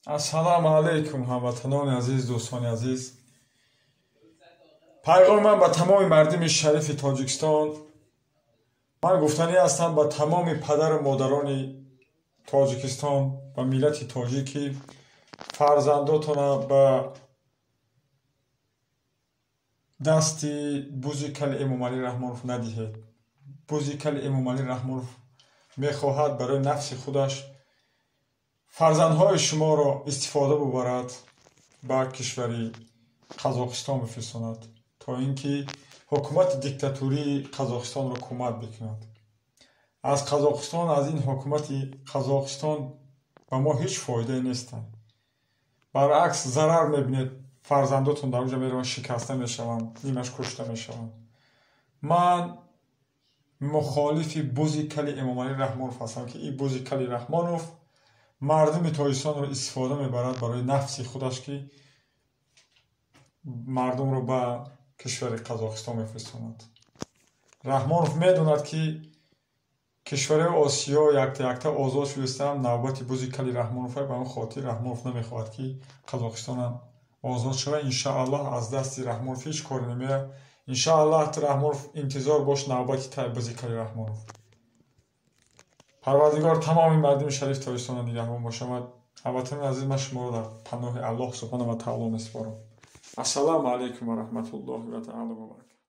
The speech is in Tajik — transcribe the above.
Ассалому алайкум, ҳамватанони азиз, дӯстони азиз. Пайғоми ман ба тамоми мардуми шарифи Тоҷикистон, ман гуфтанӣ ҳастам ба тамоми падару модарони Тоҷикистон ва миллати тоҷик, ки фарзандотона ба дасти бузи кали Эмомалӣ Раҳмонов надиҳед. Бузи кали Эмомалӣ Раҳмонов мехоҳад барои нафси худаш фарзандҳои шуморо истифода бубарад, ба кишвари Қазоқистон бифиристонад, то ин ки ҳукумати диктатурии Қазоқистонро кӯмак бикунад. Аз Қазоқистон, аз ин ҳукумати Қазоқистон ба мо ҳеҷ фоидае нестанд. Баръакс, зарар мебинед, фарзандотон дар онҷа мераванд, шикаста мешаванд, нимаш кушта мешаванд. Ман мухолифи бузи кали Эмомалӣ Раҳмонов ҳастам, ки ин бузи кали Раҳмонов мардуми Тоҷикистонро истифода мебарад барои нафси худаш, ки мардумро ба кишвари Қазоқистон мефиристонад. Раҳмонов медонад, ки кишварҳои Осиё якта-якта озод шудастанд, навбати бузи кали Раҳмонов, ба он хотир Раҳмонов намехоҳад, ки Қазоқистонам озод шавад. Иншааллоҳ, аз дасти Раҳмонов ҳеҷ коре намеояд. Иншааллоҳ, ту, Раҳмонов, интизор бош, навбати тай, бузи кали Раҳмонов. Парвардигор тамоми мардуми шариф Тоҷикистонро нигаҳбон бошад. Ҳамватанони азиз, ман шуморо дар паноҳи Аллоҳ субҳона ва таоло месупорам. Ассалому алайкум ва раҳматуллоҳи ва таала ва баракатуҳ.